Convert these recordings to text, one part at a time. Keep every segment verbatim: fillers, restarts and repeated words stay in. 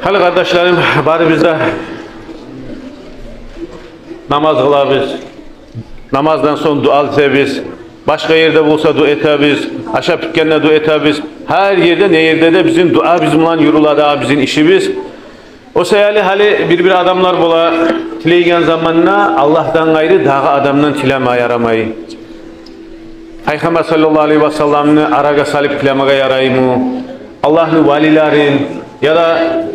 Гьали, къардашларым, барыбыз да намаз къылабыз. Намаздан сонг дуа этебиз. Башгъа ерде болса дуа этебиз. Ашап битгенде дуа этебиз. Гьар ерде, не ерде де бизин дуабыз булан юрюле дагъы бизин ишибиз. О саялы гьали бир-бир адамлар бола, тилейген заманда Аллагьдан къайры дагъы адамдан тилеме ярамай. Пайхаммар саллаллагьу алайгьи васалламны арагъа салып тилемеге ярайму? Аллагьны валилерин яда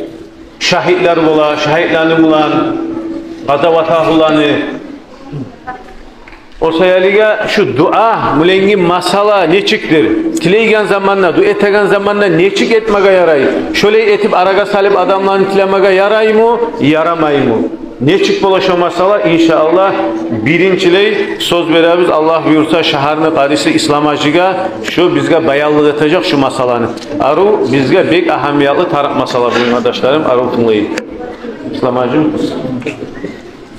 шагьитлер бола, шагьитлени булан, къазават агьлуланы. О саялыгъа шу дуа булангъы масъала нечикдир? Тилейген заманда, дуа этеген заманда нечик этмеге ярай? Шолай этип арагъа салып адамланы тилемеге ярайму, ярамайму? Нечик бола шо масъала? Иншааллагь, биринчилей сёз беребиз, Аллагь буюрса, шагьарны къадиси Ислам-гьажиге, шо бизге баянлыкъ этежек шу масъаланы. Арив, бизге бек агьамиятлы тарыкъ масъала бугюн, къардашларым, арив тынглайыкъ. Ислам-гьажи.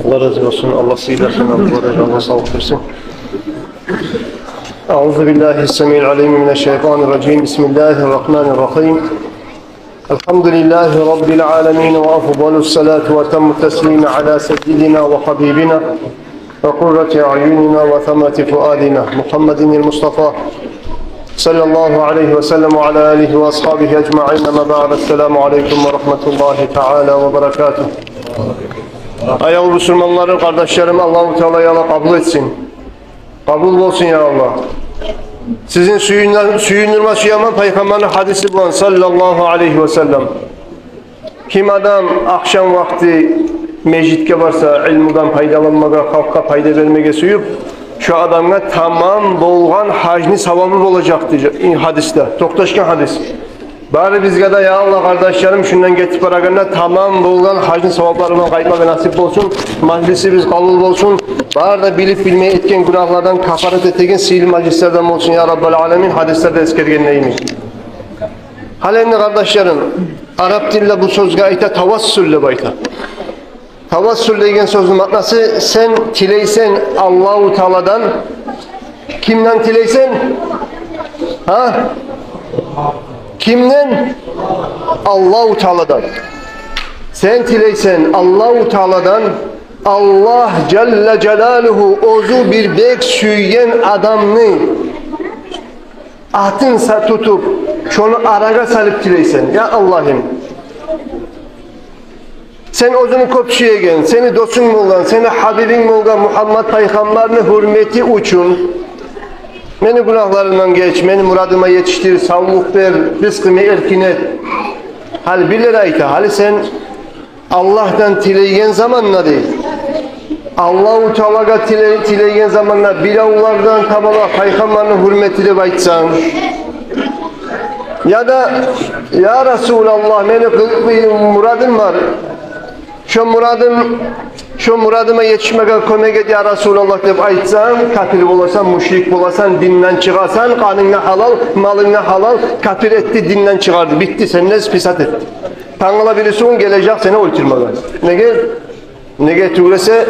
Аллагь рази болсун, Аллагь сизге де, Аллагь савлукъ берсин. أعوذ بالله السميع العليم من الشيطان الرجيم. بسم الله الرحمن الرحيم. الحمد لله رب العالمين، وأفضل الصلاة وأتم التسليم على سيدنا وحبيبنا وقرة أعيننا وثمرة فؤادنا محمد المصطفى صلى الله عليه وسلم وعلى آله وأصحابه أجمعين. أما بعد، السلام عليكم ورحمة الله تعالى وبركاته. Аявлу бусурманларым, къардашларым, Аллагьу Таала, я Аллагь, къабул этсин. Къабул болсун, я Аллагь. Сизин сююндюр-, сююндюрме сюемен Пайхаммарны гьадиси булан, саллаллагьу алайгьи васаллам. Ким адам ахшам вакъти межитге барса, илмудан пайдаланмагъа, халкъгъа пайда бермеге сююп, шо адамгъа тамам болгъан гьажны савабы болажакъ дей гьадисде. Токъташгъан гьадис. Барыбызгъа да, я Аллагь, къардашларым, шундан гетип барагъанда тамам болгъан гьажны савапларындан къайтмагъа насип болсун. Мажлисибиз къабул болсун. Бары да билип-билмей этген гюнагьлардан кафарат этеген сыйлы мажлислерден болсун, я Раббал аламин. Гьадислерде эсгергенлейин. Гьали энни, къардашларым, арап тилде бу сёзге айта тавассул деп айта. Тавассул деген сёзню маънасы, сен тилейсен Аллагьу Тааладан. Кимден тилейсен? Гьа? Кимден? Аллагьу Тааладан. Сен тилейсен Аллагьу Тааладан. Аллагь жалла жалалугьу оьзю бир бек сюйген адамны атын са-, тутуп, шону арагъа салып тилейсен: «Я Аллагьым, сен оьзюнгню кёп сюеген, сени досунг болгъан, сени гьабибинг болгъан Мугьаммат пайхаммарны гьюрмети учун мени гюнагьларымдан геч, мени мурадыма етишдир, савлукъ бер, ризкъымны эркин эт». Гьали бирлер айта, гьали сен Аллагьдан тилейген заманда, дей, Аллагьу Таалагъа тиле-, тилейген заманда биревлерден таба да пайхаммарны гьюрмети деп айтсанг, яда: «Я Расулаллагь, мени къы-, къы-, мурадым бар. Шо мурадым, шо мурадыма етишмеге кёмек эт, я Расулаллагь», — деп айтсанг, капир боласан, мушрик боласан, динден чыгъасан, къанынг да гьалал, малынг да гьалал, капир этди, динден чыгъарды, битди, сени де списать этди. Тангала бирисигюн гележек сени оьлтюрмеге. Неге? Неге тюгюл эсе,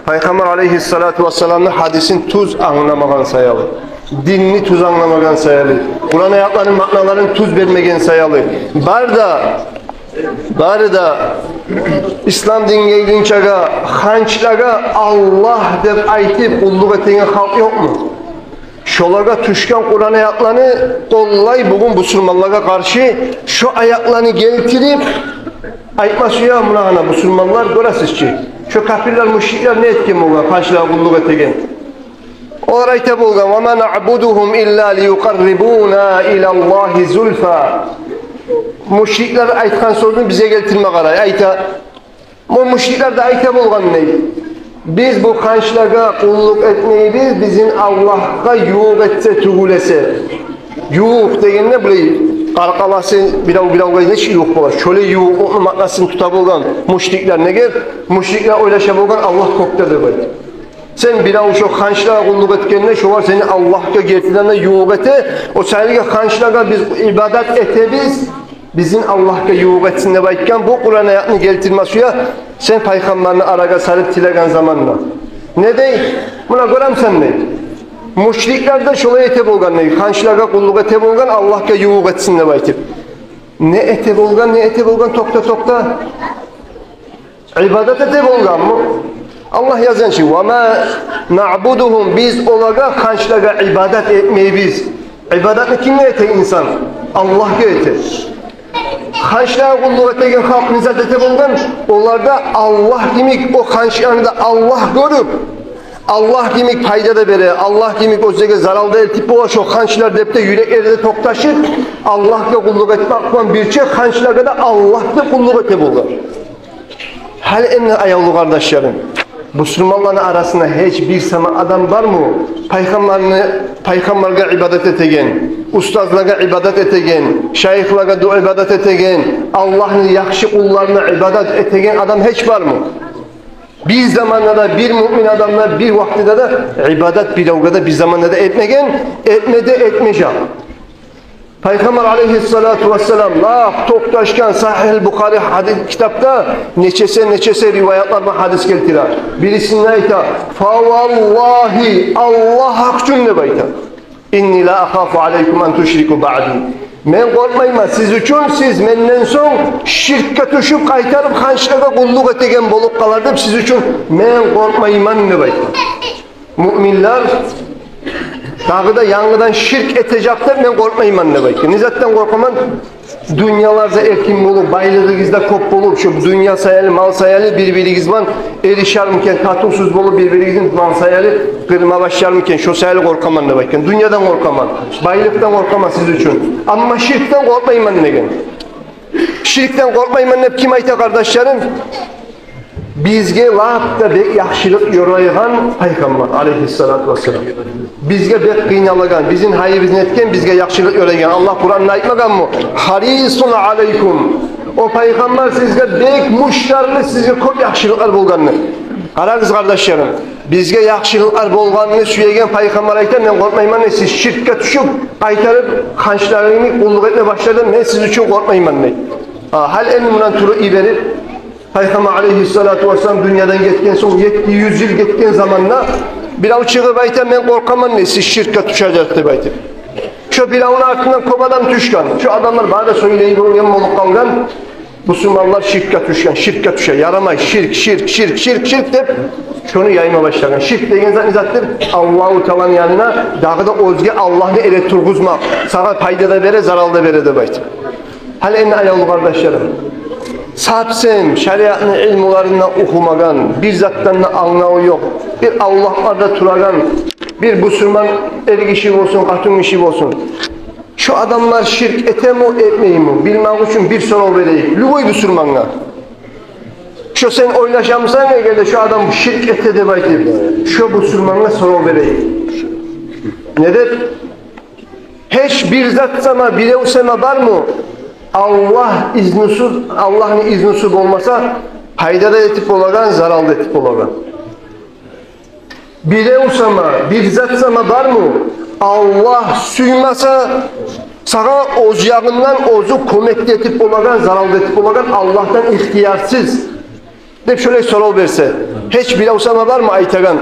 Пайхаммар алайгьиссалату вассаламны гьадисин тюз англамагъан саялы, динни тюз англамагъан саялы, Къуран аятланы маъналарын тюз бермеген саялы. Бары да, бары да ислам динге гелгинчеге ханчлагъа Аллагь деп айтып къуллукъ этеген халкъ ёкъму? Шолагъа тюшген Къуран аятланы къоллай бугюн бусурманлагъа къаршы, шо аятланы гелтирип айтма сюе. Муна гьана бусурманлар, гёресиз чи, шо капирлер, мушриклер не этген болгъан, ханчлагъа къуллукъ этеген. Олар айта болгъан: «Ва ма наъбудугьум илла лиюкъаррибуна илаллагьи зулфа». Мушриклер айтгъан сёзню бизге гелтирме къарай. Айта, бу мушриклер де айта болгъан, дей: «Биз бу ханчлагъа къуллукъ этмейбиз, бизин Аллагьгъа ювукъ этсе тюгюл эсе». Ювукъ дегенде, булай къаркъарасы бирев-биревге нечик ювукъ бола, шолай ювукълукъну маънасын тута болгъан мушриклер. Неге? Мушриклер ойлаша болгъан Аллагь кёкде деп айтып. Сен бирев шо ханчлагъа къуллукъ этгенде, шолар сени Аллагьгъа гертиден де ювукъ эте. О саялы ханчлагъа биз ибадат этебиз, бизин Аллагьгъа ювукъ этсин деп айтгъан. Бу Къуран аятны гелтирме сюе, сен пайхаммарны арагъа салып тилеген заманда. Не дей? Муна гёремисен, дей. Мушриклер де шолай эте болгъан, дей. Ханчлагъа къуллукъ эте болгъан, Аллагьгъа ювукъ этсин деп айтып. Не эте болгъан, не эте болгъан, токъта, токъта. Ибадат эте болгъанмы? Аллагь язгъан чы: «Ва ма наъбудугьум», биз олагъа, ханчлагъа ибадат этмейбиз. Ибадатны кимге эте инсан? Аллагьгъа эте. Ханчлагъа къуллукъ этеген халкъ не зат эте болгъан? Олар да Аллагь йимик, о ханчланы да Аллагь гёрюп, Аллагь йимик пайда да бере, Аллагь йимик оьзлеге зарал да элтип бола шо ханчлар деп де юреклери де токъташып, Аллагьгъа къуллукъ этмек булан бирче ханчлагъа да Аллагьгъа къуллукъ эте болгъан. Гьали энни, аявлу къардашларым, бусурманланы арасында гьеч бир сама адам бармы, пайхаммарны, пайхаммаргъа ибадат этеген, устазлагъа ибадат этеген, шайыхлагъа да ибадат этеген, Аллагьны яхшы къулларына ибадат этеген адам гьеч бармы? Бир заманда да, бир муъмин адам да, бир вакътиде де ибадат биревге де бир заманда да этмеген, этме де этмежек. Пайхаммар алейгьиссалату вассалам лап токъташгъан Сагьигь Бухари гьадис китапда нечесе, нечесе риваятлар бар, гьадис гелтире. Бирисинде айта: «Фаваллагьи», Аллагь гьакъ учун деп айта. «Инни ла ахафу алейкум ан тушрику баъди». Мен къоркъмайман сиз учун, сиз менден сонг ширкге тюшюп, къайтарып ханчлагъа къуллукъ этеген болуп къалар деп сиз учун мен къоркъмайман деп айта. Муъминлер дагъы да янгыдан ширк этежек деп мен къоркъмайман деп айта. Не затдан къоркъаман? Дюньяларда эркин болуп, байлыгъыгъыз да кёп болуп, шо дюнья саялы, мал саялы бир-биригиз булан эришермикен, татывсуз болуп, бир-биригизни мал саялы къырма башлармикен, шо саялы къоркъаман деп айтгъан. Дюньядан къоркъаман, байлыкъдан къоркъаман сиз учун. Амма ширкден къоркъмайман деген. Ширкден къоркъмайман деп ким айта, къардашларым? Бизге лап да бек яхшылыкъ ёрайгъан Пайхаммар алейгьиссалату вассалам. Бизге бек къыйналагъан, бизин гьайыбызны этген, бизге яхшылыкъ ёрайгъан. Аллагь Къуранда айтмагъанмы? «Харисун алейкум». О Пайхаммар сизге бек муштарлы, сизге кёп яхшылыкълар болгъанны. Къарагъыз, къардашларым, бизге яхшылыкълар болгъанны сюеген Пайхаммар айта: «Мен къоркъмайман, сиз ширкге тюшюп, къайтарып ханчларыгъызны къуллукъ этме башладыгъыз, мен сиз учун къоркъмайман», – дей. А, гьали энни мундан туруп йиберип, Пайхаммар алейгьиссалату вассалам дюньядан гетген сонг, етти юз йыл гетген заманда, бирев чыгъып айта: «Мен къоркъаман, – дей, – сиз ширкге тюшежек», – деп айтып. Шо биревню артындан кёп адам тюшген. Шо адамлар бары да сёйлей болгъан болуп къалгъан. Бусурманлар ширкге тюшген, ширкге тюше, ярамай, ширк, ширк, ширк, ширк, ширк деп, шону яйма башлагъан. Ширк деген зат не затдыр? Аллагьу Тааланы янына дагъы да оьзге Аллагьны эретургъузмакъ. Сагъа пайда да бере, зарал да бере деп айтып. Гьали энни, аявлу къардашларым, сапсем шариатны илмуларын да охумагъан, бир затдан да англаву ёкъ, бир авлакъларда турагъан бир бусурман эркиши болсун, къатынгиши болсун, шо адамлар ширк этеми, этмейми, билмек учун бир сорав берейик любой бусурмангъа. Шо сен ойлашамысан, эгер де шо адам ширк эте деп айтып, шо бусурмангъа сорав берейик. Не деп? Гьеч бир зат сама, бирев сама бармы, Аллагь изнусуз, Аллагьны изнусу болмаса, пайда да этип болагъан, зарал да этип болагъан? Бирев сама, бир зат сама бармы, Аллагь сюймесе, сагъа оьз ягъындан оьзю кёмек де этип болагъан, зарал да этип болагъан, Аллагьдан ихтиярсыз? Деп шолай сорав берсе, гьеч бирев сама бармы айтагъан?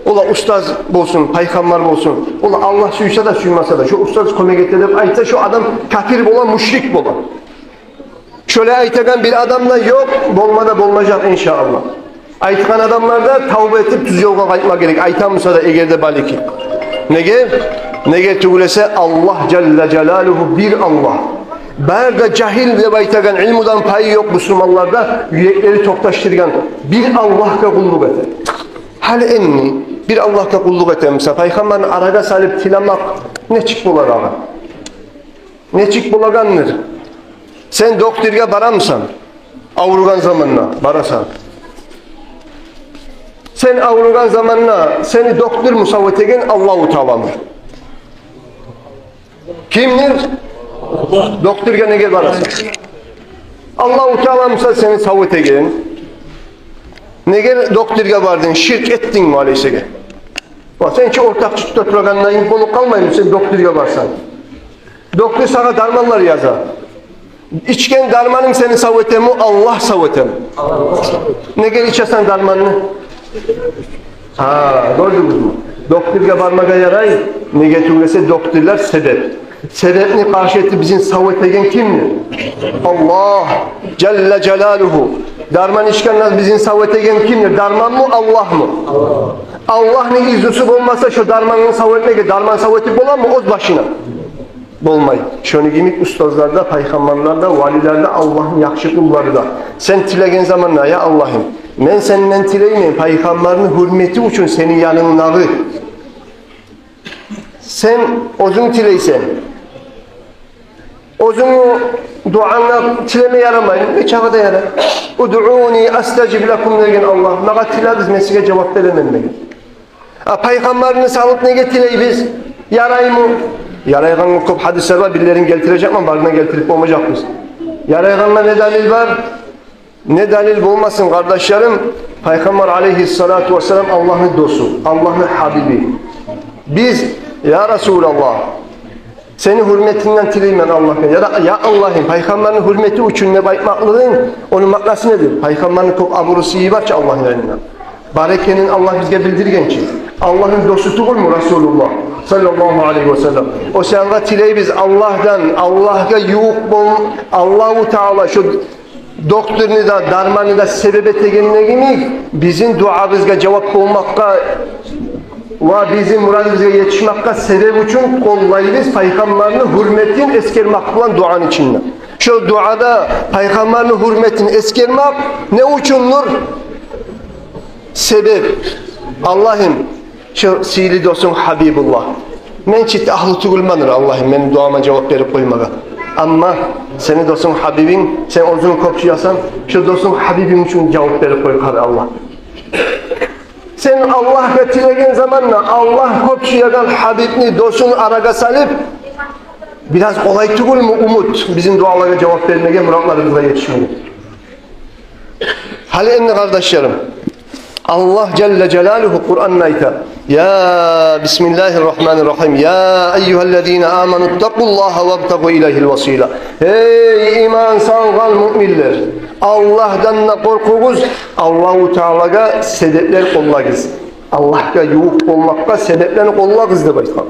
Ола устаз болсун, пайхаммар болсун, ола Аллагь сюйсе де, сюймесе де, шо устаз кёмек эте деп айтса, шо адам капир бола, мушрик бола. Шолай айтагъан бир адам да ёкъ, болма да болмажакъ, иншааллагь. Айтгъан адамлар да тавба этип, тюз ёлгъа къайтма герек, айтамыса да, эгер де балики. Неге? Неге тюгюл эсе, Аллагь жалла жалалугьу бир Аллагь. Бары да жагьил деп айтагъан, илмудан пайы ёкъ бусурманларда юреклери токъташдыргъан бир Аллагьгъа къуллукъ эте. Гьали энни бир Аллагьгъа къуллукъ этемиса, пайхаммарны арагъа салып тилемек нечик болар агъа? Нечик болагъандыр? Сен докторгъа барамысан? Авругъан заманда барасан. Сен авругъан заманда сени докторму сав этеген, Аллагьу Тааламы? Кимдир? Докторгъа неге барасан? Аллагьу Тааламыса сени сав этеген? Неге докторгъа бардынг? Ширк этдингми алайса? Ва сен чи ортакъчы тута турагъандай болуп къалмаймы сен докторгъа барсанг? Доктор сагъа дарманлар яза. Ичген дарманынг сени сав этеми, Аллагь сав этеми? Неге ичесен дарманны? Гьа, гёрдюгюзмю? Докторгъа бармагъа ярай, неге тюгюл эсе докторлар себеп. Себепни къаршы этип бизин сав этеген кимдир? Аллагь жалла жалалугьу. Дарман ичгенде бизин сав этеген кимдир? Дарманмы, Аллагьмы? Аллагьны изнусу болмаса, шо дарманны сав этмеге дарман сав этип боламы оьз башына? Болмай. Шону йимик устазлар да, пайхаммарлар да, валилер де, Аллагьны яхшы къуллары да. Сен тилеген заманда: «Я Аллагьым, мен сенден тилеймен пайхаммарны гьюрмети учун сени янынгдагъы». Сен оьзюнг тилейсен. Оьзюнгню дуангны тилеме ярамай, нечакъы да ярай. «Удъуни астажиб лакум» деген Аллагь. «Магъа тилегиз, мен сизге жавап беремен» деген. А пайхаммарны салып неге тилейбиз? Яраймы? Ярайгъангъа кёп гьадислер бар, бирлерин гелтирежекмен, барын да гелтирип болмажакъбыз. Ярайгъангъа не далил бар? Не далил болмасын, къардашларым? Пайхаммар алейгьиссалату вассалам Аллагьны досу, Аллагьны гьабиби. Биз: «Я Расулаллагь, сени гьюрметингден тилеймен Аллагьгъа». Яда: «Я Аллагьым, пайхаммарны гьюрмети учун» деп айтмакълыгъынг, ону маънасы недир? Пайхаммарны кёп абуру, сыйы бар чы Аллагьны янында. Бар экенин Аллагь бизге билдирген чи. Аллагьны досу тюгюлмю Расулуллагь саллаллагьу алейгьи вассаллам? О саялы тилейбиз Аллагьдан, Аллагьгъа ювукъ бол, Аллагьу Таала шо докторну да, дарманны да себеп этегенде йимик, бизин дуабызгъа жавап болмакъгъа ва бизин мурадыбызгъа етишмекге себеп учун къоллайбыз пайхаммарны гьюрметин эсгермек булан дуаны ичинде. Шо дуада пайхаммарны гьюрметин эсгермек не учундур? Себеп: «Аллагьым, шо сыйлы досунг Гьабибуллагь, мен чи агьлю тюгюлмен, Аллагьым, мени дуама жавап берип къоймагъа. Амма сени досунг Гьабибинг, сен оьзюнг кёп сюесен, шо досунг Гьабибинг учун жавап берип къой, къара Аллагь». Сен Аллагьгъа тилеген заманда Аллагь кёп сюеген Гьабибни, досун арагъа салып, бираз къолай тюгюлмю умут бизин дуалагъа жавап бермеге, муратларыбызгъа етишмеге? Гьали энни, къардашларым, Аллагь жалла жалалугьу Къуранда айта: «Я, бисмиллагьи ррагьмани ррагьим. Я айюгьаллазина аману ттакъуллагьа вабтагъу илайгьил васила». Гьей иман салгъан муъминлер, Аллагьдан да къоркъугъуз, Аллагьу Таалагъа себеплер къоллагъыз. Аллагьгъа ювукъ болмакъгъа себеплени къоллагъыз деп айтгъан.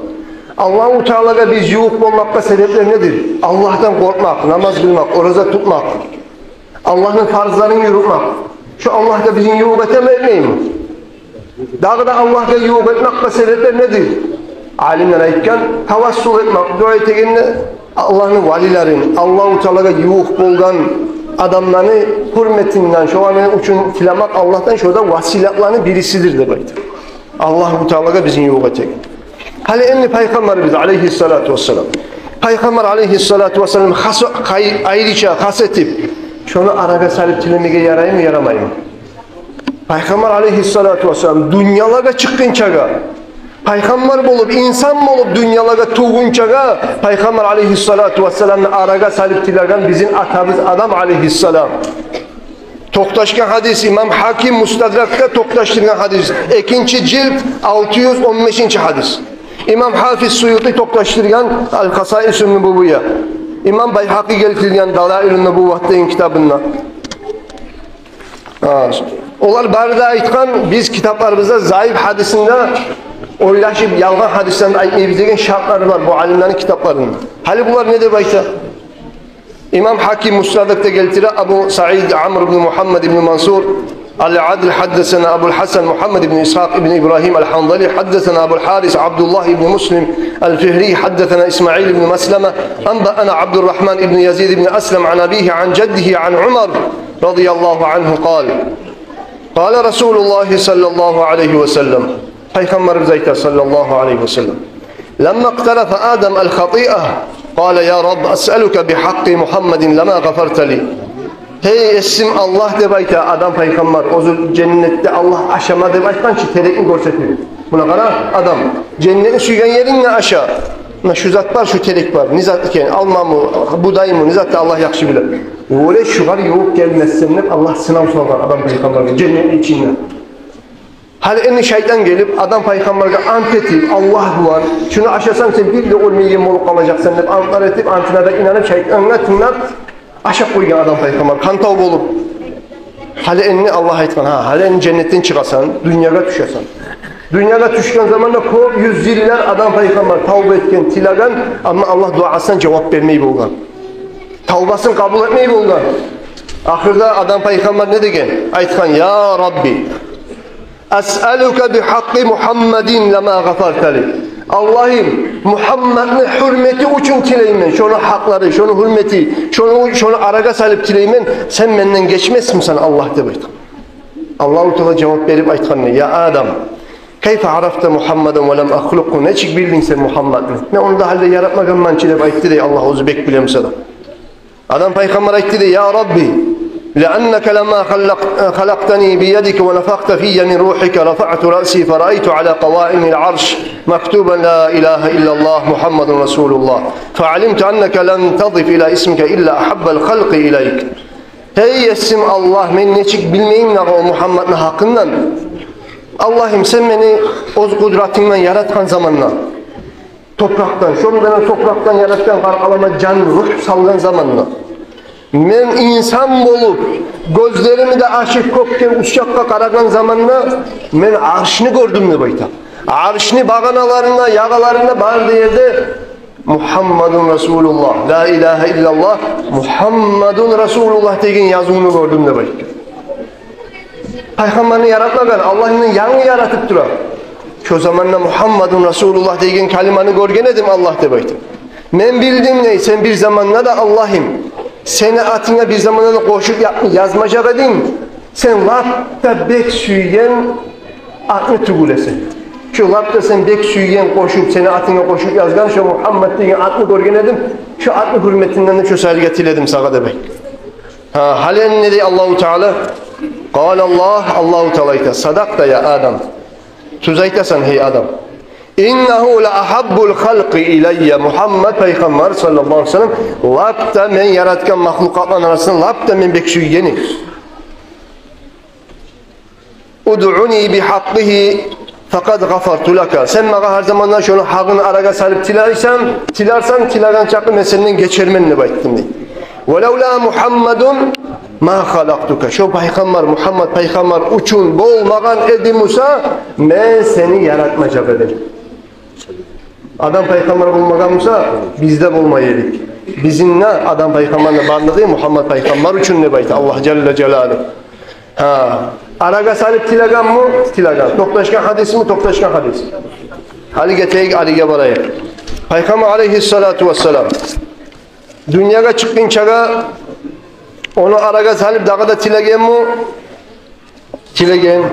Аллагьу Таалагъа биз ювукъ болмакъгъа себеплер недир? Аллагьдан къоркъмакъ, намаз къылмакъ, ораза тутмакъ, Аллагьны фарзларын юрютмек. Шо Аллагьгъа бизин ювукъ этеми, этмейми? Дагъы да Аллагьгъа ювукъ этмекге себеплер недир? Алимлер айтгъан, тавассул этмек, дуа этегенде Аллагьны валилерин, Аллагьу Таалагъа ювукъ болгъан адамланы гьюрметинден, шоланы учун тилемек Аллагьдан, шо да василатланы бирисидир деп айта. Аллагьу Таалагъа бизин ювукъ этеген. Гьали энни Пайхаммарыбыз алейгьиссалату вассалам. Пайхаммар алейгьиссалату вассалам хас, къай-, айрыча хас этип, шону арагъа салып тилемеге яраймы, ярамаймы? Пайхаммар алейгьиссалату вассалам дюньялагъа чыкъгъынчагъа, пайхаммар болуп, инсан болуп дюньялагъа тувгъунчагъа Пайхаммар алейгьиссалату вассаламны арагъа салып тилеген бизин атабыз Адам алейгьиссалам. Токъташгъан гьадис, имам Гьаким Мустадракда токъташдыргъан гьадис, экинчи жилд, алты юз он бешинчи гьадис. Имам Гьафиз Суюти токъташдыргъан Аль-Хасаисун Нубувия. Имам Байгьакъи гелтирген Далаилун Нубувват деген китабында. Гьа, олар бары да айтгъан, биз китапларыбызда заиф гьадисин де ойлашып, ялгъан гьадислерин айтмайбыз деген шартлары бар бу алимлени китапларында. Гьали булар не деп айта? Имам Гьаким Мустадракда гелтире, Абу Саид Амр ибн Мухаммад ибн Мансур العدل حدثنا أبو الحسن محمد بن إسحاق بن إبراهيم الحنظلي حدثنا أبو الحارث عبد الله بن مسلم الفهري حدثنا إسماعيل بن مسلمة أنبأنا عبد الرحمن بن يزيد بن أسلم عن أبيه عن جده عن عمر رضي الله عنه قال قال رسول الله صلى الله عليه وسلم Пайхаммарыбыз айта, саллаллагьу алайгьи ва саллам: لما اقترف آدم الخطيئة قال يا رب أسألك بحق محمد لما غفرت لي. Гьей Есим Аллагь, деп айта Адам пайхаммар, оьзю женнетде Аллагь ашама деп айтгъан чы терекни гёрсетип. Муна къара, Адам, женнетни сюйген еринг аша. Муна шу зат бар, шу терек бар. Не зат экен, алмамы, будаймы, не зат да Аллагь яхшы биле. Оьле шугъар ювукъ гелмессен деп Аллагь сынав салгъан Адам пайхаммаргъа женнетни ичинде. Гьали энни шайтан гелип, Адам пайхаммаргъа ант этип, Аллагь булан, шуну ашасанг, сен бир де оьлмейген болуп къалажакъсан деп антлар этип, антына да инанып, шайтангъа тынглап, ашап къойгъан Адам пайхаммар, къантав болуп. Гьали энни Аллагь айтгъан, гьа, гьали энни женнетден чыгъасан, дюньягъа тюшесен. Дюньягъа тюшген заманда кёп юз йыллар Адам пайхаммар тавба этген, тилеген, амма Аллагь дуасына жавап бермей болгъан. Тавбасын къабул этмей болгъан. Ахырда Адам пайхаммар не деген? Айтгъан: «Я Рабби, асъалука бихакъкъи Мухаммадин лама гъафарта ли». Аллагьым, Мухаммадны гьюрмети учун тилеймен, шону гьакълары, шону гьюрмети, шону, шону арагъа салып тилеймен, сен менден гечмесмисен, Аллагь, деп айтгъан. Аллагьу Таала жавап берип айтгъан: «Я Адам, кайфа арафта Мухаммадан ва лам ахлукъгьу? Нечик билдинг сен Мухаммадны? Мен ону да гьали яратмагъанман чы», — деп айтды дей Аллагь, оьзю бек биле буса да. Адам пайхаммар айтды дей: «Я Рабби, лианнака лама халакъ-, халакътани биядика ва нафахта фийя мин рухика, рафаъту раъси фараайту ала къаваимил арш мактубан ла илагьа иллаллагь Мухаммадун расулуллагь. Фаалимту аннака лам тадиф ила исмика илла ахаббал халкъи илайк». Гьей Есим Аллагь, мен нечик билмейим дагъы о Мухаммадны гьакъындан? Аллагьым, сен мени оьз къудратынгдан яратгъан заманда, топуракъдан, шондан топуракъдан яратгъан, къаркъарама жан, рух салгъан заманда, мен инсан болуп, гёзлерими де ачып кёкге, уьч якъгъа къарагъан заманда мен Аршны гёрдюм, деп айта. Аршны багъаналарында, ягъаларында, бары да ерде «Мухаммадун расулуллагь, ла илагьа иллаллагь, Мухаммадун расулуллагь» деген язывну гёрдюм, деп айтгъан. Пайхаммарны яратмагъан, Аллагьны янгы яратып тура. Шо заманда «Мухаммадун расулуллагь» деген калиманы гёрген эдим, Аллагь, деп айтып. Мен билдим дей, сен бир заманда да, Аллагьым, сени атынга бир заманда да къошуп я-, язмажакъ эдим. Сен лап да бек сюйген атны тюгюл эсе. Шо лап да сен бек сюйген, къошуп, сени атынга къошуп язгъан шо Мухаммад деген атны гёрген эдим. Шо атны гьюрметинден де шо саялы тиледим сагъа, деп айта. Гьа, гьали энни не дей Аллагьу Таала? Къала Аллагь, Аллагьу Таала айта: «Садакъта я Адам. Тюз айтасан, гьей Адам. Иннагьу ла ахаббул халкъи илайя». Мухаммад пайхаммар, саллаллагьу алайгьи ва саллам, лап да мен яратгъан махлукъатланы арасында лап да мен бек сюйгени. «Удъуни бихакъкъигьи факъад гъафарту лака». Сен магъа гьар заманда шону гьакъын арагъа салып тилейсен, тилерсен, тилеген чакъы мен сенден гечермен, деп айтдым дей. «Валавла Мухаммадун ма халакътука». Шо пайхаммар, Мухаммад пайхаммар учун болмагъан эди буса, мен сени яратмажакъ эдим. Адам пайхаммар болмагъан буса, биз де болмай эдик. Бизин де Адам пайхаммарны барлыгъы Мухаммад пайхаммар учун, деп айта Аллагь жалла жалалугьу. Гьа, арагъа салып тилегенми? Тилеген. Токъташгъан гьадисми? Токъташгъан гьадис. Гьали гетейик, гьалиге барайыкъ. Пайхаммар алайгьиссалату вассалам дюньягъа чыкъгъынчагъа ону арагъа салып дагъы да тилегенми? Тилеген.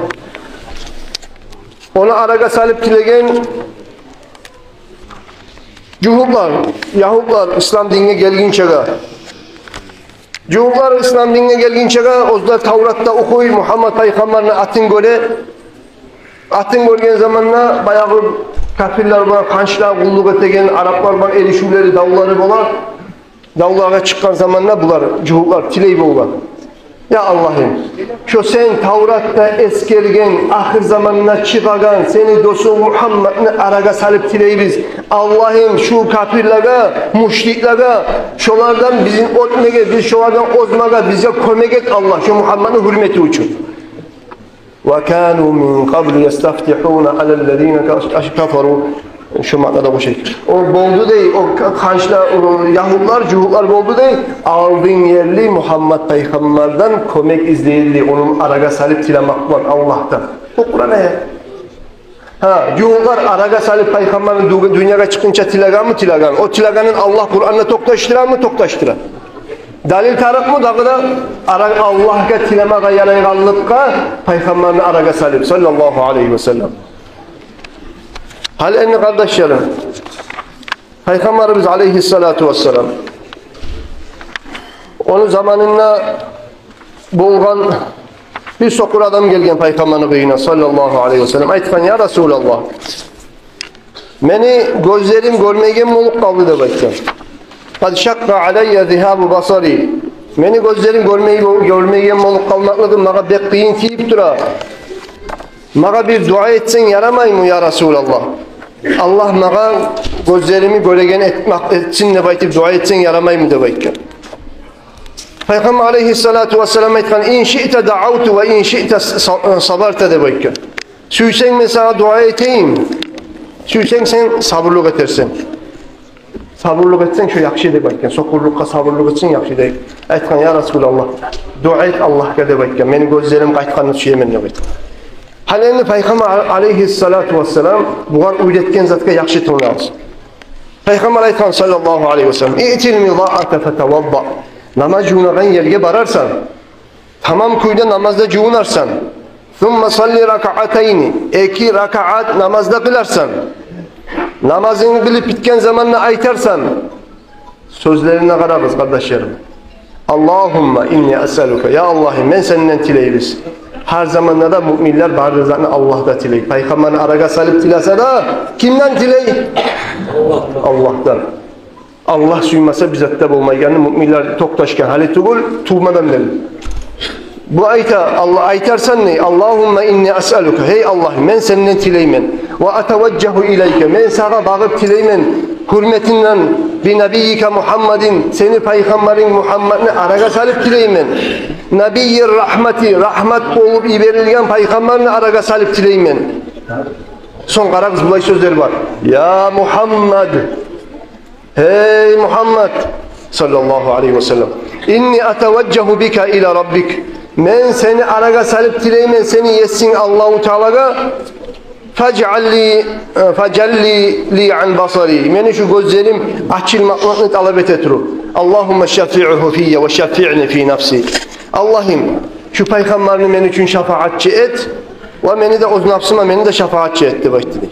Ону арагъа салып тилеген жугьутлар, ягьудлар ислам динге гелгинчеге. Жугьутлар ислам динге гелгинчеге, оьзлер Тавратда охуй, Мухаммад пайхаммарны атын гёре. Атын гёрген заманда баягъы капирлер булан, ханчлар, къуллукъ этеген араплар булан эришивлери, давлары бола. Давлагъа чыкъгъан заманда булар, жугьутлар, тилей болгъан: «Я Аллагьым, шо сен Тавратда эсгерген, ахыр заманда чыгъагъан сени досунг Мухаммадны арагъа салып тилейбиз. Аллагьым, шу капирлеге, мушриклеге, шолардан бизин оьтмеге, биз шолардан озмагъа бизге кёмек эт, Аллагь, шо Мухаммадны гьюрмети учун». «Ва кану мин къаблу ястафтихуна алаллазина кафару». Шо маънада къошайыкъ. О болду дей, о ханчлар, о ягьудлар, жугьутлар болду дей, алдын ерли Мухаммад пайхаммардан кёмек излей эди, ону арагъа салып тилемек булан Аллагьдан. Бу Къуран аят. Гьа, жугьутлар арагъа салып пайхаммарны дю-, дюньягъа чыкъгъынча тилегенми? Тилеген. О тилегенин Аллагь Къуранда токъташдырамы? Токъташдыра. Далил тарыкъмы дагъы да ара-, Аллагьгъа тилемеге ярайгъанлыкъгъа пайхаммарны арагъа салып, саллаллагьу алайгьи ва саллам? Гьали энни, къардашларым, пайхаммарыбыз алайгьиссалату вассалам, ону заманында болгъан бир сокъур адам гелген пайхаммарны къырыйына, саллаллагьу алайгьи ва саллам, айтгъан: «Я Расулаллагь, мени гёзлерим гёрмейген болуп къалды», — деп айтгъан. «Къад шакъкъа алайя зигьабу басари». Мени гёзлерим гёрмей-, гёрмейген болуп къалмакълыгъым магъа бек къыйын тийип тура. Магъа бир дуа этсенг ярамаймы, я Расулаллагь? Аллагь магъа гёзлерими гёреген этмек, этсин деп айтып дуа этсенг ярамаймы деп айтгъан. Пайхаммар алайгьиссалату вассалам айтгъан: «Ин шиъта даъавту ва ин шиъта са-, сабарту», — деп айтгъан. Сюйсенг, мен сагъа дуа этейим. Сюйсенг, сен сабурлукъ этерсен. Сабурлукъ этсенг, шо яхшы деп айтгъан. Сокъурлукъгъа сабурлукъ этсенг, яхшы деп айтгъан. Я Расулаллагь, дуа эт Аллагьгъа деп айтгъан. Мени гёзлерим къайтгъанны сюемен деп айтгъан. Гьали энди Пайхаммар алейгьиссалату вассалам бугъар уьйретген затгъа яхшы тынглагъыз. Пайхаммар айтгъан, саллаллагьу алейгьи ва саллам: «Иътил мидаата фатавадда». Намаз жувунагъан ерге барарсан, тамам кюйде намазда жувунарсан. «Сумма салли ракаатайни», эки ракаат намаз да къыларсан. Намазынгны къылып битген заманда айтарсан. Сёзлерине къарагъыз, къардашларым. «Аллагьумма инни асъалука». Я Аллагь, мен сенден тилейбиз. Гьар заманда да муъминлер бары затны Аллагьдан тилей. Пайхаммарны арагъа салып тилесе де, кимден тилей? Аллагьдан. Аллагь сюймесе, бир зат да болмайгъанны муъминлер токъташгъан гьали тюгюл, тувмадан берли. Бу айта, Аллагь, айтарсан не? «Аллагьумма инни асъалука». Гьей Аллагь, мен сенден тилеймен. «Ва атаважжагьу илайка». Мен сагъа багъып тилеймен. Гьюрметинден, «би набийика Мугьаммадин». Сени пайхаммарынг Мугьаммадны арагъа салып тилеймен. «Набийир рагьмати», рагьмат болуп йиберилген пайхаммарны арагъа салып тилеймен. Сонг къарагъыз, булай сёзлер бар. «Я Мугьаммад». Гьей Мугьаммад, саллаллагьу алейгьи ва саллам, «инни атаважжагьу бика ила раббик». Мен сени арагъа салып тилеймен сени есинг Аллагьу Таалагъа. «Фажъал ли, э, фажъал ли, ли ан басари». Мени шу гёзлерим ачылмакълыкъны талап эте туруп. «Аллагьумма шаффигьу фийя ва шаффигьни фи нафси». Аллагьым, шу пайхаммарны мен учун шафагьатчы эт ва мени де оьз напсыма, мени де шафагьатчы эт деп айтды дей.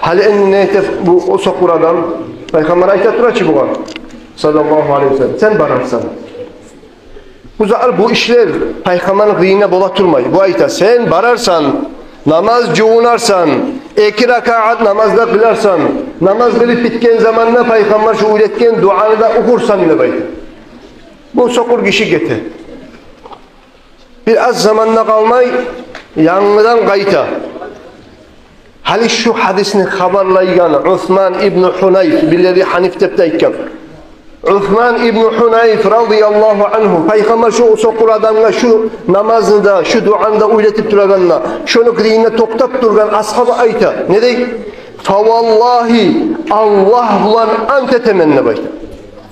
Гьали энди не эте бу о сокъур адам? Пайхаммар айта тура чы бугъар, саллаллагьу алейгьи ва саллам: «Сен барарсан». Бу затлар, бу ишлер пайхаммарны къырыйына бола турмай. Бу айта: «Сен барарсан, намаз жувунарсан, эки ракаат намаз да къыларсан, намаз къылып битген заманда пайхаммар шу уьйретген дуаны да охурсан», – деп айта. Бу сокъур гиши гете. Бир аз заманда къалмай, янгыдан къайта. Гьали шу гьадисни хабарлайгъан Усман ибну Гьунайф, бирлери Гьаниф деп де айтгъан. Усман ибну Гьунайф, радияллагьу ангьу, пайхаммар шу сокъур адамгъа шу намазны да, шу дуаны да уьйретип турагъанда, шону къырыйында токътап тургъан асгьаба айта. Не дей? «Фаваллагьи», Аллагь булан ант этемен деп айта.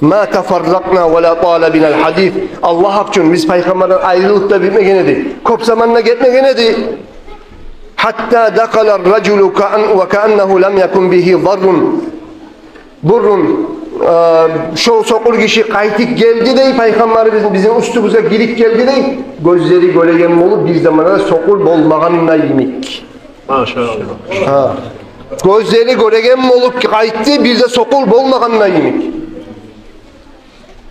«Ма тафарракъна ва ла тала бинал гьадис». Аллагь гьакъ учун, биз пайхаммардан айрылып да битмеген эди. Кёп заман да гетмеген эди. «Гьатта дахала ар-ражулу каан-, ва кааннагьу лам якун бигьи заррун». Буррун, э, шо сокъур гиши къайтып гелди дей, пайхаммарыбызны бизин уьстюбюзге гирип гелди дей. Гёзлери гёреген болуп, бир заманда сокъур болмагъандай йимик. Машааллагь. Гьа. Гёзлери гёреген болуп къайтды, бир де сокъур болмагъандай йимик.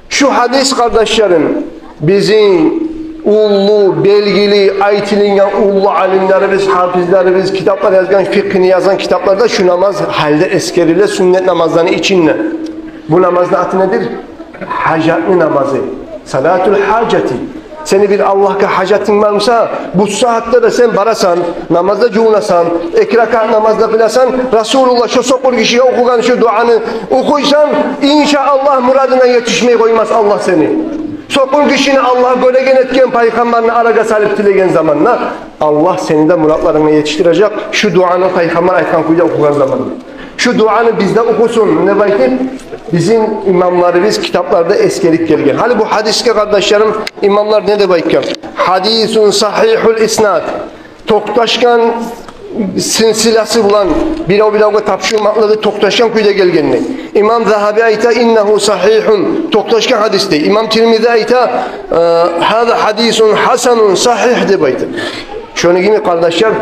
Шу гьадис, къардашларым, бизин уллу, белгили, айтылынгъан уллу алимлерибиз, гьафизлерибиз, китаплар язгъан, фикъгьини язгъан китапларда шу намаз гьали де эсгериле, сюннет намазланы ичинде. Бу намазны аты недир? Гьажатны намазы. Салатул гьажати. Сени бир Аллагьгъа гьажатынг бар буса, бу сагьатда да сен барасан, намазда жувунасан, эки ракаат намазда къыласан, Расулуллагь шо сокъур гишиге охугъан шо дуаны охуйсан, иншааллагь, мурадынга етишмей къоймас Аллагь сени. Сокъур гишини Аллагь гёреген этген, пайхаммарны арагъа салып тилеген заманда, Аллагь сени де муратларынга етишдирежек, шо дуаны пайхаммар айтгъан кюйде охугъан заманда. Шо дуаны биз де охусун деп айтып, бизин имамларыбыз китапларда эсгерип гелген. Гьали бу гьадисге, къардашларым, имамлар не деп айтгъан? Гьадисун сагьигьул иснад. Токъташгъан силсиласы булан, бирев-биревге тапшурмакълыгъы токъташгъан кюйде гелгенни. Имам Загьаби айта: «Иннагьу сагьигьун», токъташгъан гьадис дей. Имам Тирмизи айта: «Э, гьаза гьадисун гьасанун сагьигь», деп айта. Шону йимик, къардашлар,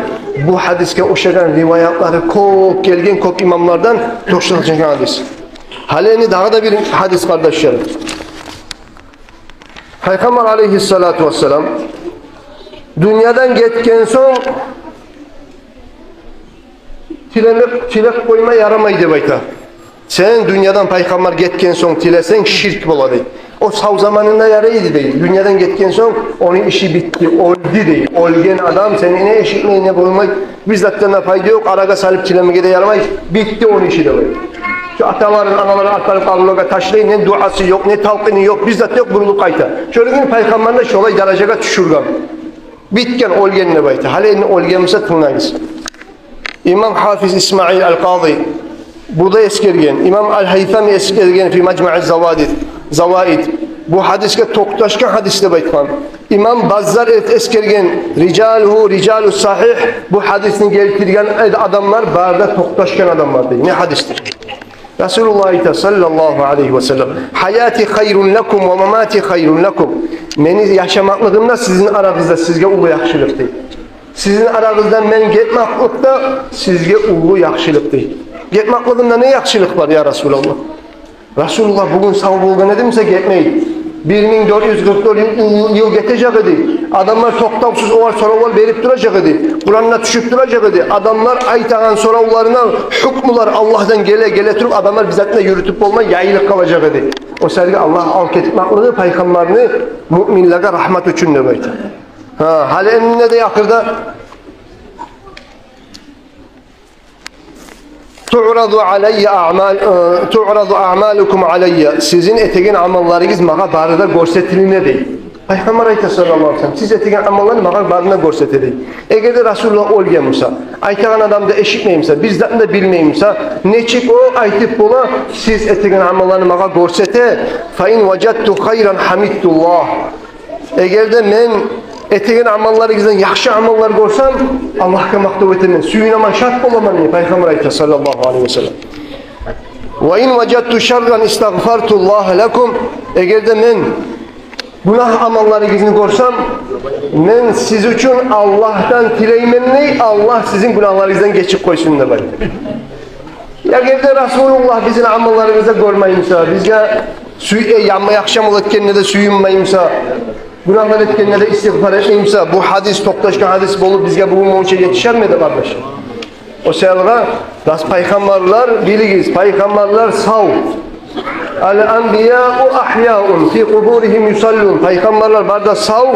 бу гьадисге ошагъан риваятлары кёп гелген, кёп имамлардан токъташгъан гьадис. Гьали энди дагъы да бир гьадис, къардашлар. Пайхаммар алейгьиссалату вассалам дюньядан гетген сонг тилемек, тилеп къойма ярамай деп айта. Сен дюньядан пайхаммар гетген сонг тилесенг, ширк бола дей. О сав заманында ярай эди дей. Дюньядан гетген сонг ону иши битди, оьлдю дей. Оьлген адам, сени не эшитмей, не болмай, бир затдан да пайда ёкъ, арагъа салып тилемеге де ярамай. Битди ону иши деп айта. Шо аталарын, аналарын атып къабурлагъа ташлай, не дуасы ёкъ, не талкъыны ёкъ, бир зат ёкъ, бурулуп къайта. Шолай пайхаммарны шолай даражагъа тюшюрген. Битген, оьлген деп айта. Гьали энни оьлген буса, тынглагъыз. Имам Гьафиз Исмаил ал-Къази бу да эсгерген, имам ал-Гьайтами эсгерген фи Мажмаъ аз-Заваид, Заваид, бу гьадисге токъташгъан гьадис деп айтгъан. Имам Баззар эс-, эсгерген, рижалугьу рижалу сагьигь, бу гьадисни гелтирген адамлар бары да токъташгъан адамлар дей. Не гьадисдир? Расулуллагь айта, саллаллагьу алайгьи ва саллам: «Гьаяти хайрун лакум ва мамати хайрун лакум». Мени яшамакълыгъым да сизин арагъызда сизге уллу яхшылыкъ дей. Сизин арагъызда мен гетмакълыкъ да сизге уллу яхшылыкъ дей. Гетмакълыгъымда не яхшылыкъ бар, я Расулаллагь? Расулуллагь бугюн сав болгъан эди буса, гетмей эди. Бир минг дёрт юз къыркъ дёрт йыл, йыл гетежек эди. Адамлар токътавсуз огъар соравлар берип туражакъ эди. Къуран да тюшюп туражакъ эди. Адамлар айтагъан соравларына гьукмулар Аллагьдан геле, геле туруп, адамлар бир затны да юрютюп болмай, яйылып къалажакъ эди. О саялы Аллагь алып гетмакълыгъы пайхаммарны муъминлеге рагьмат учун деп айта. Гьа, гьали энни де ахырда «Туъразу алайя аъмал-, э, туъразу аъмалукум алайя». Сизин этеген амалларыгъыз магъа бары да гёрсетилине дей. Пайхаммар айта, саллаллагьу алайгьи ва саллам, сиз этеген амалланы магъа бары да гёрсете дей. Эгер де Расулуллагь оьлген буса, айтагъан адам да эшитмей буса, бир затны да билмей буса, нечик о айтып бола, сиз этеген амалланы магъа гёрсете? «Фа ин важадту хайран гьамидтуллагь». Эгер де мен этеген амалларыгъыздан яхшы амаллар гёрсем, Аллагьгъа макътав этемен, сююнемен, шат боламан дей, пайхаммар айта, саллаллагьу алайгьи ва саллам. «Ва ин важадту шарран истагъфартуллагьа лакум». Эгер де мен гюнагь амалларыгъызны гёрсем, мен сиз учун Аллагьдан тилеймен дей, Аллагь сизин гюнагьларыгъыздан гечип къойсун деп айта. Эгер де Расулуллагь бизин амалларыбызда гёрмей буса, бизге сюй-, э, яман, яхшы амал этгенде де сююнмей буса, гюнагьлар этгенде де истигъфар этмей буса, бу гьадис токъташгъан гьадис болуп, бизге бугюн мунча етишерми эди, къардашлар? О саялы да пайхаммарлар, билигиз, пайхаммарлар сав. «Ал-анбияу агьяун фи къубуригьим юсаллун». Пайхаммарлар бары да сав,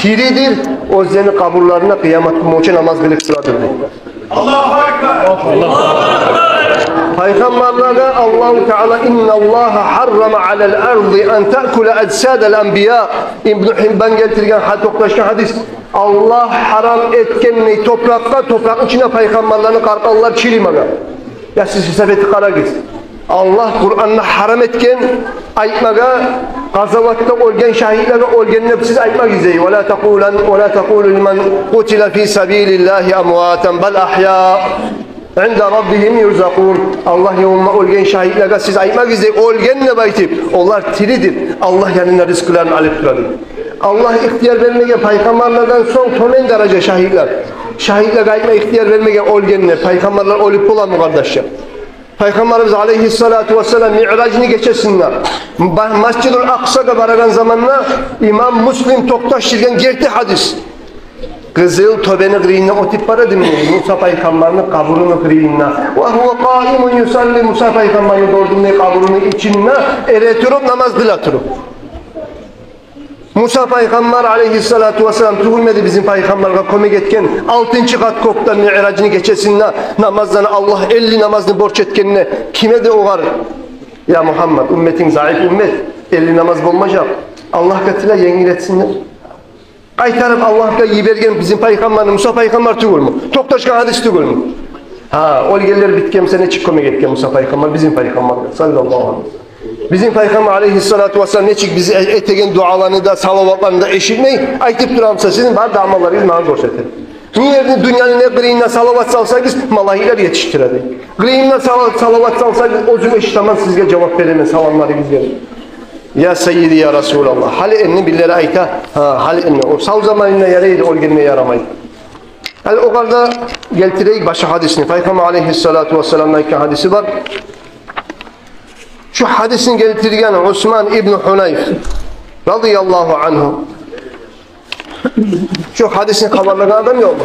тиридир, оьзлени къабурларында къыямат гюн мунча намаз къылып турадыр дей. Аллагьу акбар! Пайхаммарлагъа Аллагьу Таала: «Инналлагьа гьаррама алал арзи ан таъкула ажсадал анбия». Ибну Гьиббан гелтирген гьа-, токъташгъан гьадис. Аллагь гьарам этген дей топуракъгъа, топуракъны ичинде пайхаммарланы къаркъаралар чиримеге. Я сиз гьисап этип къарагъыз. Аллагь Къуранда гьарам этген айтмагъа, къазаватда оьлген шагьитлеге оьлген деп сиз айтмагъыз дей. «Ва ла такъулан-, ва ла такъулу лиман къутила фи сабилиллагьи амватан, бал агьяу инда раббигьим юрзакъун». Аллагь ёлунда оьлген шагьитлеге сиз айтмагъыз дей, оьлген деп айтып, олар тиридир. Аллагь янында ризкъыларын алып турадыр. Аллагь ихтияр бермеген пайхаммарлардан сонг тёбен даража шагьитлер. Шагьитлеге айтма ихтияр бермеген оьлгенни. Пайхаммарлар оьлюп боламы, къардашлар? Пайхаммарыбыз алайгьиссалату вассалам Миъражны гечесинде ба-, Масжидул Акъсагъа барагъан заманда, имам Муслим токъташдыргъан герти гьадис. Къызыл тёбени къырыйындан оьтюп бара эди Муса пайхаммарны къабуруну къырыйында. Ва гьува къаимун юсалли, Муса пайхаммарны гёрдюм дей къабуруну ичинде эретуруп, намаз къыла туруп. Муса пайхаммар алайгьиссалату вассалам тюгюлмю эди бизин пайхаммаргъа кёмек этген, алтынчы къат кёкде Миъражны гечесинде намаздан, Аллагь элли намазны борч этгенде, ким эди огъар? Я Мугьаммад, умметинг заиф уммет, элли намаз болмажакъ. Аллагьгъа тиле, енгил этсин деп. Къайтарып Аллагьгъа йиберген бизин пайхаммарны Муса пайхаммар тюгюлмю? Токъташгъан гьадис тюгюлмю? Гьа, оьлгенлер битген буса, нечик кёмек этген Муса пайхаммар бизин пайхаммаргъа, саллаллагьу алайгьи ва саллам? Бизин пайхаммар алайгьиссалату вассалам нечик биз э-, этеген дуаланы да, салаватланы да эшитмей, айтып тура буса, сизин бары да амалларыгъыз магъа гёрсете. Не ерде, дюньяны не къырыйына салават салсагъыз, малайиклер етишдире дей. Къырыйына сала-, салават салсагъыз, оьзюм эшитемен, сизге жавап беремен, саламларыгъыз гелип. Я Сайиди, я Расулаллагь. Гьали энни бирлери айта, гьа, гьали энни. О сав заманында ярай эди, оьлгенде ярамай. Гьали огъар да гелтирейик башгъа гьадисни. Пайхаммар алайгьиссалату вассаламны айтгъан гьадиси бар. Шу гьадисни гелтирген Усман ибну Гьунайф, радияллагьу ангьу. Шу гьадисни хабарлагъан адам ёкъму?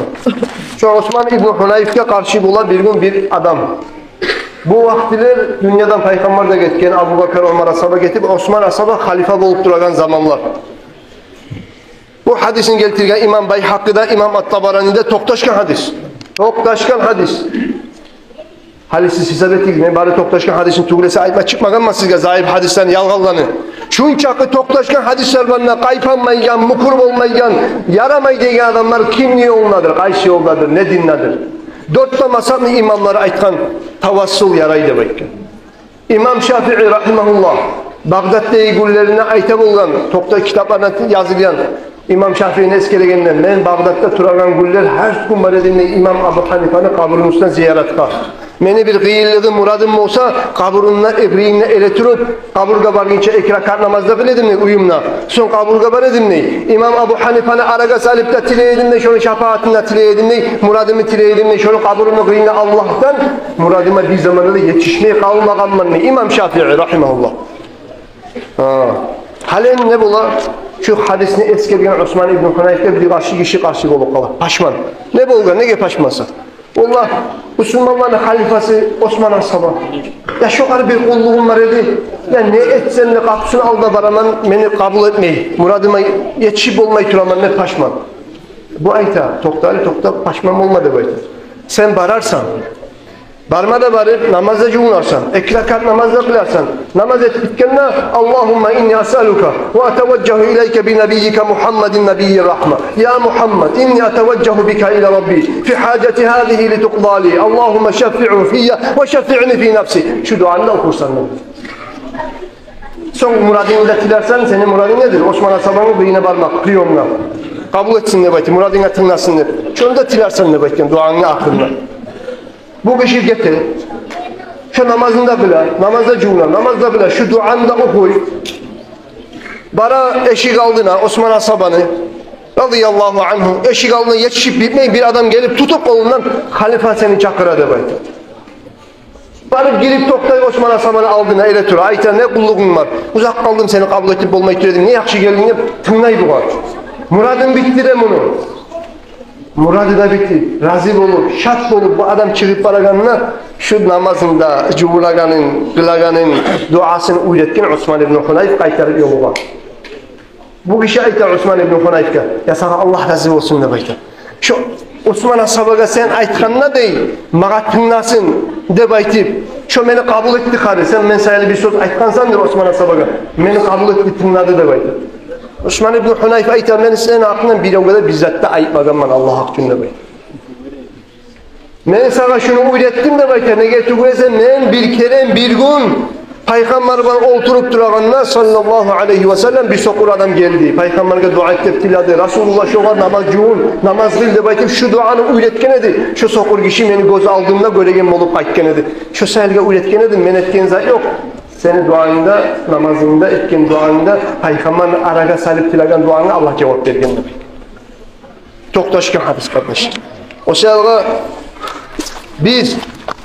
Шу Усман ибну Гьунайфге къаршы бола бир гюн бир адам. Бу вакътилер дюньядан пайхаммар да гетген, Абубакар, Умар асгьаба гетип, Усман асгьаба халифа болуп турагъан заманлар. Бу гьадисни гелтирген имам Байгьакъи де, имам Ат-Табарани де, токъташгъан гьадис. Токъташгъан гьадис. Гьали сиз гьисап этигиз, мен бары токъташгъан гьадисни тюгюл эсе айтма чыкъмагъанман сизге заиф гьадислени, ялгъанланы. Шунчакъы токъташгъан гьадислер бар да, къайпанмайгъан, мюкюр болмайгъан, ярамай деген адамлар кимни ёлундадыр, къайсы ёлдадыр, не диндедир? Дёрт де мазгьабны имамлары айтгъан, тавассул ярай деп айтгъан. Имам Шафии рагьимагьуллагь Багъдатдагъы гюнлеринде айта болгъан, токъта китапларына язылгъан. Имам Шафиини эсгергенде, мен Багъдатда турагъан гюнлер гьар гюн бара эдим дей имам Абу Гьанифаны къабурун уьстюне зияратгъа. Мени бир къыйынлыгъым, мурадым болса, къабурун ибрагъында эретуруп, къабургъа баргъынча эки ракаат намаз да къыла эдим дей уьюмде. Сонг къабургъа бара эдим дей, имам Абу Гьанифаны арагъа салып да тилей эдим дей, шону шапаатын да тилей эдим дей, мурадымны тилей эдим дей, шону къабурун къыйырында Аллагьдан мурадыма бир заманда да етишмей къалмагъанман дей имам Шафии рагьимагьуллагь. Гьа. Гьали не бола? Шу гьадисни эсгерген Усман ибну Гьунайфгъа бир къаршы гиши къаршы болуп къала. Пашман. Не болгъан? Неге пашмансан? Валлагь, бусурманланы халифасы Усман асгьаба. Я шогъар бир къуллугъум бар эди, я не этсем де къапусуну алдына бараман, мени къабул этмей, мурадыма етишип болмай тураман деп пашман. Бу айта, токъта, гьали токъта, пашман болма деп айта. Сен барарсан, барма да барып, намаз да жувунарсан, эки ракаат намаз да къыларсан. Намаз этип битгенде, اللهم إني أسألك وأتوجه إليك بنبيك محمد نبي الرحمة. يا محمد، إني أتوجه بك إلى ربي في حاجتي هذه لتقضى لي. اللهم شفعه في وشفعني في نفسي. Шу дуаны да охурсан. Сонг мурадынгны да тилерсен, сени мурадынг недир? Усман асгьабаны къырыйына бармакъ, приёмгъа. Къабул этсин деп айтып, мурадынга тынгласын деп. Шону да тилерсен деп айтгъан дуангны ахырына. Бу гиши гете. Шо намазын да къыла, намаз да жувуна, намаз да къыла, шу дуаны да охуй. Бара эшик алдына Усман асгьабаны, радияллагьу ангьу, эшик алдына етишип битмей, бир адам гелип тутуп къолундан, халифа сени чакъыра деп айта. Барып гирип токътай Усман асгьабаны алдына, эретура. Айта, не къуллугъунг бар? Узакъ къалдым, сени къабул этип болмай тура эдим. Не яхшы гелдинг деп тынглай бугъар. Мурадын битди де муну. Мурады да битип, рази болуп, шат болуп, бу адам чыгъып барагъанда, шу намазын да, жувунагъанын, къылагъанын, дуасын уьйретген Усман ибну Гьунайф къайтарып ёлугъа. Бу гиши айта Усман ибну Гьунайфгъа, я сагъа Аллагь рази болсун деп айта. Шо Усман асгьабагъа сен айтгъанда дей, магъа тынгласын деп айтып, шо мени къабул этди къари, сен мен саялы бир сёз айтгъансандыр Усман асгьабагъа, мени къабул этди, тынглады деп айта. Усман ибну Гьунайф айта, мен сени гьакъынгдан биревге де бир зат да айтмагъанман Аллагь гьакъ учун деп айта. Мен сагъа шуну уьйретдим деп айта, неге тюгюл эсе мен бир керен бир гюн Пайхаммар булан олтуруп турагъанда, саллаллагьу алайгьи ва саллам, бир сокъур адам гелди. Пайхаммаргъа дуа эт деп тиледи. Расулуллагь шогъар намаз жувун, намаз къыл деп айтып, шу дуаны уьйретген эди. Шо сокъур гиши мени гёз алдымда гёреген болуп къайтгъан эди. Шо саялы уьйретген эдим, мен этген зат ёкъ. Сени дуангда, намазынгда, этген дуангда, Пайхаммарны арагъа салып тилеген дуанга Аллагь жавап берген деп. Токъташгъан гьадис, къардаш. О саялы биз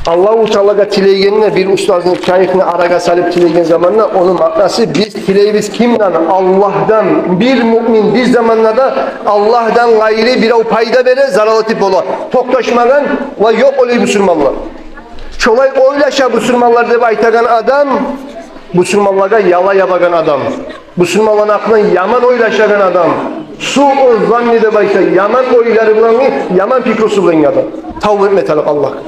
Аллагьу Таалагъа тилейгенде, бир устазны, шайыхны арагъа салып тилейген заманда, ону маънасы, биз тилейбиз кимден? Аллагьдан. Бир муъмин бир заманда да Аллагьдан къайры бирев пайда бере, зарал этип бола, токъташмагъан ва ёкъ олай бусурманлар. Шолай ойлаша бусурманлар деп айтагъан адам бусурманлагъа яла ябагъан адам. Бусурманланы гьакъындан яман ойлашагъан адам. Суу занни деп айта, яман ойлары булан, яман пикрусу булан адам. Тавба этме тарыкъ Аллагьгъа.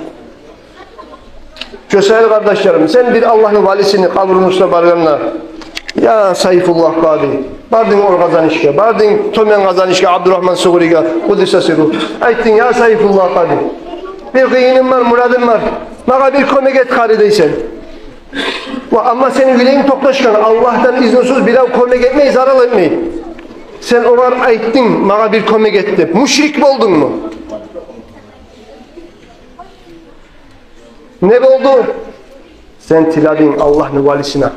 Шо саялы, къардашларым, сен бир Аллагьны валисини къабурун уьстюне баргъанда, я Сайфуллагь къади, бардынг Ор Къазанышгъа, бардынг Тёбен Къазанышгъа, Абдурагьман Сугъуригъа, къуддиса сирругь. Айтдынг, я Сайфуллагь къади, бир къыйыным бар, мурадым бар. Магъа бир кёмек эт къари дейсен. Ва амма сени юрегинг токъташгъан, Аллагьдан изнусуз бирев кёмек этмей, зарал этмей. Сен огъар айтдынг, магъа бир кёмек эт деп. Мушрик болдунгму? Не болду? Сен тилединг Аллагьны валисине,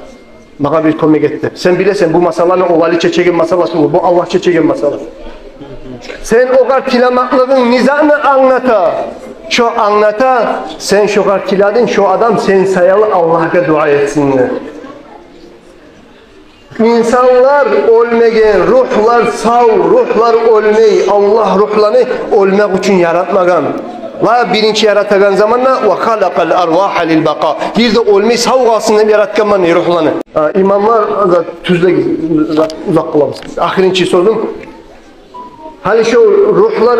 магъа бир кёмек эт деп. Сен билесен, бу масъаланы о вали чечеген масъаласы тюгюл, бу Аллагь чечеген масъала. Сен огъар тилемеклигинг не затны англата? Шо англата, сен шогъар тилединг, шо адам сен саялы Аллагьгъа дуа этсин деп. Инсанлар оьлмеген, ругьлар сав, ругьлар оьлмей. Аллагь ругьланы оьлмек учун яратмагъан. Ва биринчи яратагъан заманда, وخلق الأرواح للبقاء. Бир де оьлмей, сав къалсын деп яратгъанман дей ругьланы. А, имамлар да тюзлеге узакъ къылабыз. Ахырынчы сёзюм. Гьали шо ругьлар,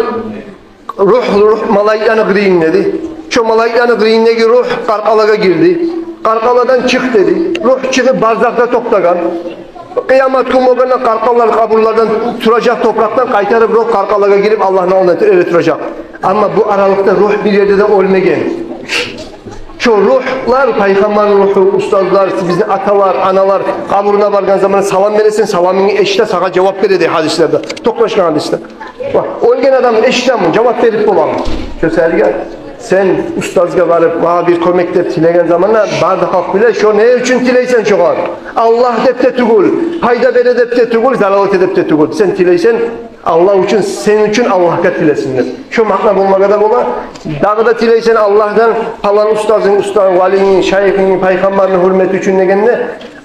ругь, ругь малайикланы къырыйында эди. Шо малайикланы къырыйындагъы ругь къаркъалагъа гирди. Къаркъаладан чыкъ деди. Ругь чыгъып барзахда токътагъан. Къыямат гюн болгъанда къаркъаралар къабурлардан туражакъ, топуракъдан къайтарып рух къаркъаралагъа гирип Аллагьны алдына эретуражакъ. Амма бу аралыкъда рух бир ерде де оьлмеген. Шо рухлар, пайхаммарны руху, устазлар, бизин аталар, аналар къабуруна баргъан заманда салам бересен, саламынгны эшите, сагъа жавап бере дей гьадислерде. Токъташгъан гьадислер. Бакъ, оьлген адам эшитеми, жавап берип боламы? Шо саялы сен устазгъа барып, магъа бир кёмек деп тилеген заманда, бары да халкъ биле, шо не учун тилейсен шогъар? Аллагь деп де тюгюл, пайда бере деп де тюгюл, зарал эте деп де тюгюл. Сен тилейсен Аллагь учун, сен учун Аллагьгъа тилесин деп. Шо маъна болмагъа да бола. Дагъы да тилейсен Аллагьдан, палан устазынг, устазынг, валийинг, шайыхынг, пайхаммарны гьюрмети учун дегенде,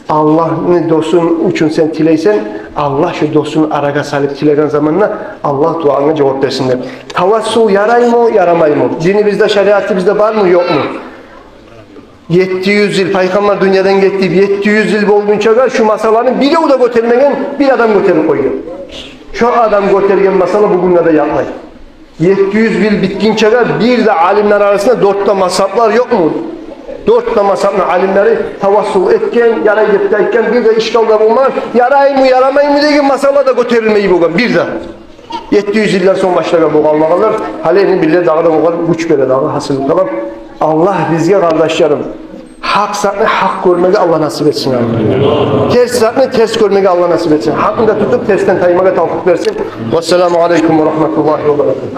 Аллагьны досун учун сен тилейсен, Аллагь шо досун арагъа салып тилеген заманда Аллагь дуангъа жавап берсин деп. Тавассул яраймы, ярамаймы? Динибизде, шариатыбызда бармы, ёкъму? Етти юз йыл, пайхаммар дюньядан гетип, етти юз йыл болгъунчагъа шу масъаланы бирев де гётермеген, бир адам гётерип къойгъан. Шо адам гётерген масъала бугюнге де ятмай. Етти юз йыл битгинчеге бир де алимлер арасында дёрт де мазгьаплар ёкъму? Дёрт де мазгьапны алимлери тавассул этген, ярай деп де айтгъан, бир де ишкал да болмагъан, яраймы, ярамаймы деген масъала да гётерилмей болгъан, бир де. Етти юз йылдан сонг башлагъан болгъан, аллагъалар, гьали энни биревлер дагъы да огъар гюч бере дагъы, гьасили калам. Аллагь бизге, къардашларым, гьакъ затны гьакъ гёрмеге Аллагь насип этсин, амин. Терс затны терс гёрмеге Аллагь насип этсин. Гьакъны да тутуп, терсден таймагъа тавфикъ берсин. Вассаламу алейкум ва рагьматуллагьи ва баракатугь.